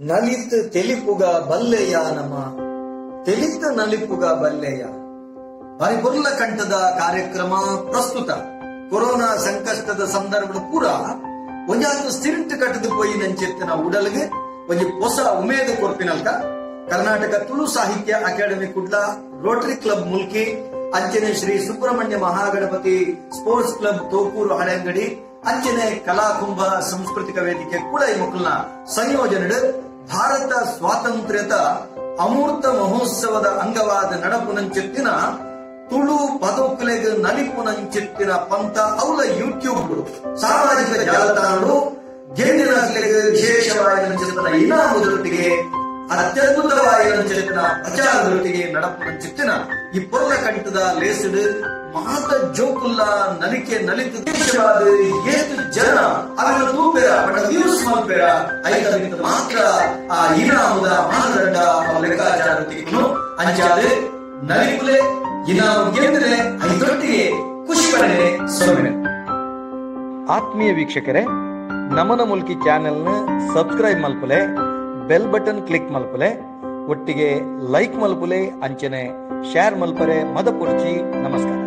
ನಲಿತ್ ತೆಲಿಪುಗ ಬಲ್ಲೆಯ ನಮ ತೆಲಿತ ನಲಿಪುಗ ಬಲ್ಲೆಯ ಬಾರಿ ಕಂಠದ ಕಾರ್ಯಕ್ರಮ ಪ್ರಸ್ತುತ ಕೊರೋನಾ ಸಂಕಷ್ಟದ ಸಂದರ್ಭದ ಪೂರ ಒಂಜಾತು ಸಿರಿಂಟ್ ಕಟ್ಟದು ಪೋಯಿ ನಂಚೆತ್ತಿನ ಉಡಲ್ಗೆ ಒಂಜಿ ಹೊಸ ಉಮೇದು ಕೊರ್ಪಿನಲ್ಕ Karnataka Tulu Sahitya academy Kudla, rotary club Mulki, ಅಂಚನೆ ಶ್ರೀ ಸುಬ್ರಹ್ಮಣ್ಯ ಮಹಾಗಣಪತಿ ಸ್ಪೋರ್ಟ್ಸ್ ಕ್ಲಬ್ ತೋಕೂರು ಹಳೆಂಗಡಿ, ಅಂಚನೆ ಕಲಾಕುಂಭ ಸಾಂಸ್ಕೃತಿಕ ವೇದಿಕೆ ಕುಳೈ ಮುಕುಲ್ನ ಸಂಯೋಜನೆ ಭಾರತ ಸ್ವಾತಂತ್ರ್ಯದ ಅಮೂರ್ತ ಮಹೋತ್ಸವದ ಅಂಗವಾದ ನಡಪುನಂಚೆತ್ತಿನ ತುಳು ಪದೋಕುಲೆಗ್ ನಲಿಪುನಂಚೆತ್ತಿನ ಪಂಥ ಅವಲ ಯೂಟ್ಯೂಬ್ ಸಾಮಾಜಿಕ ಜಾಲತಾಣಗಳು ಗೆಂದಿನ ವಿಶೇಷವಾದ ಇನಾಮುದೊಟ್ಟಿಗೆ ಅತ್ಯದ್ಭುತವಾದ ಪ್ರಚಾರದೊಟ್ಟಿಗೆ ನಡಪುನಂಚೆತ್ತಿನ ಈ ಪೊರ್ಲ ಕಂಠದ ಲೇಸಿಡು ಮಾತ ಜೋಕುಲ್ಲ ನಲಿಕೆ ನಲಿತು ದೇಶವಾದ ಏತು ಜನ ಅವರ ತೂಪೆರ ಬಡ ವ್ಯೂಸ್ ಮಲ್ಪೆರ ಐತ ಮಾತ್ರ ಆ ಇನಾಮುದ ಮಾನದಂಡ ಲೆಕ್ಕಾಚಾರ ಅಂಚಾದ ನಲಿಪುಲೆ ಇನಾಮು ಗೆದ್ದರೆ ಐದೊಟ್ಟಿಗೆ ಖುಷಿ ಪಡೆನೆ ಸೊನ್ನೆ. ಆತ್ಮೀಯ ವೀಕ್ಷಕರೇ, ನಮನ ಮುಲ್ಕಿ ಚಾನೆಲ್ನ ಸಬ್ಸ್ಕ್ರೈಬ್ ಮಲ್ಪುಲೆ, ಬೆಲ್ ಬಟನ್ ಕ್ಲಿಕ್ ಮಲ್ಪುಲೆ, ಒಟ್ಟಿಗೆ ಲೈಕ್ ಮಲ್ಪುಲೆ, ಅಂಚನೆ ಶೇರ್ ಮಲ್ಪರೆ ಮದಪುರ್ಚಿ. ನಮಸ್ಕಾರ.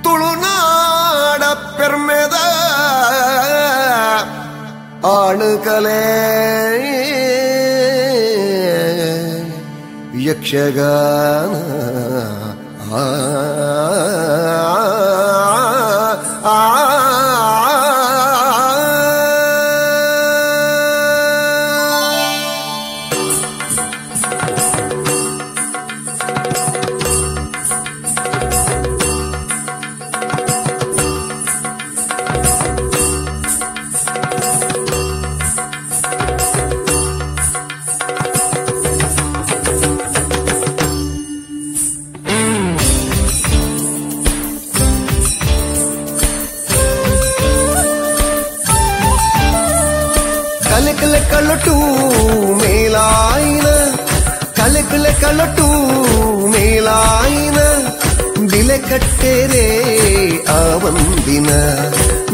ತುಳುನಾಡ ಪೆರ್ಮೆದ ಆಣುಕಲೆ ಯಕ್ಷಗಾನ ಆ ಆ ಕಲಟು ಮೇಲಾಯಿನ ಕಲಕಲ ಕಲಟು ಮೇಲಾಯಿನ ಬಿಲೆ ಕಟ್ಟೆರೆ ಆ ಒಂದಿನ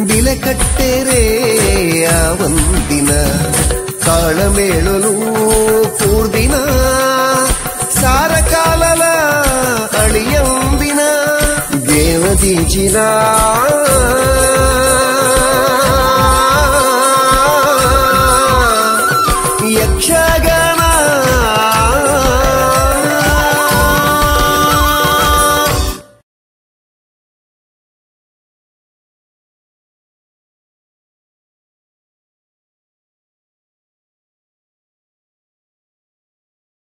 ಬಿಲೆ ಕಟ್ಟೆರೆ ಆ ಒಂದಿನ ತಾಳಮೇಳಲು ಪೂರ್ದಿನ ಸಾರಕಾಲಲ ಅಳಿಯಂಬಿನ ದೇವದೀಜಿನ